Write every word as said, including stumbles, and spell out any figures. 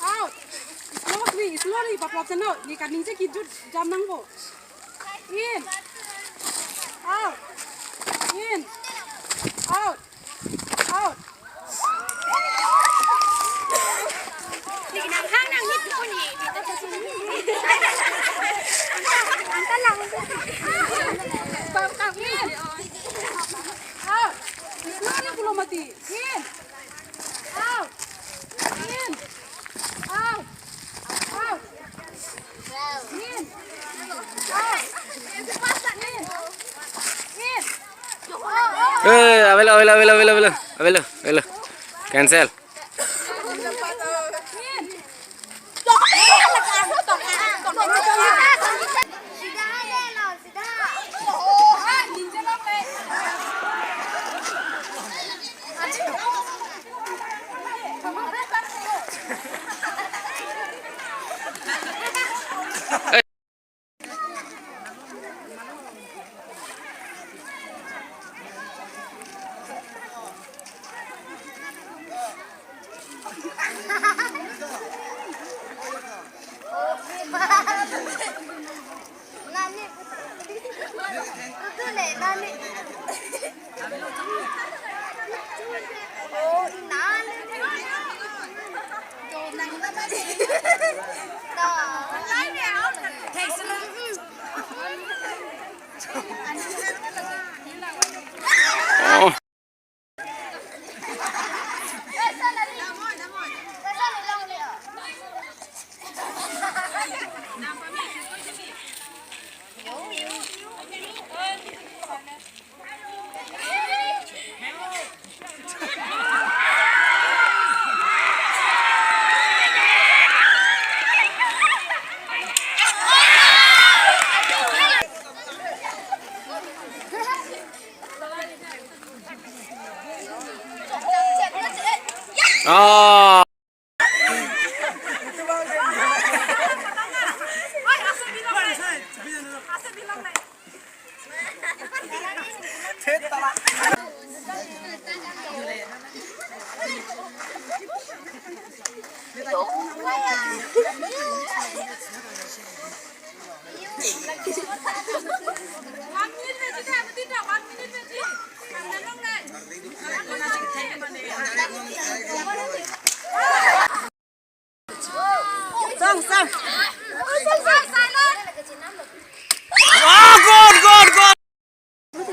Out. Slowly, slowly, paplot seno. Ne kaningje kejut jam nangpo. In. Out. In. Out. Out. Out. Slowly, pulo mati. In. Out. In. Out. Out. In. Out. In. In. Eh, avelo, avelo, avelo, avelo, avelo. Avelo, avelo. Cancel. In. Oh.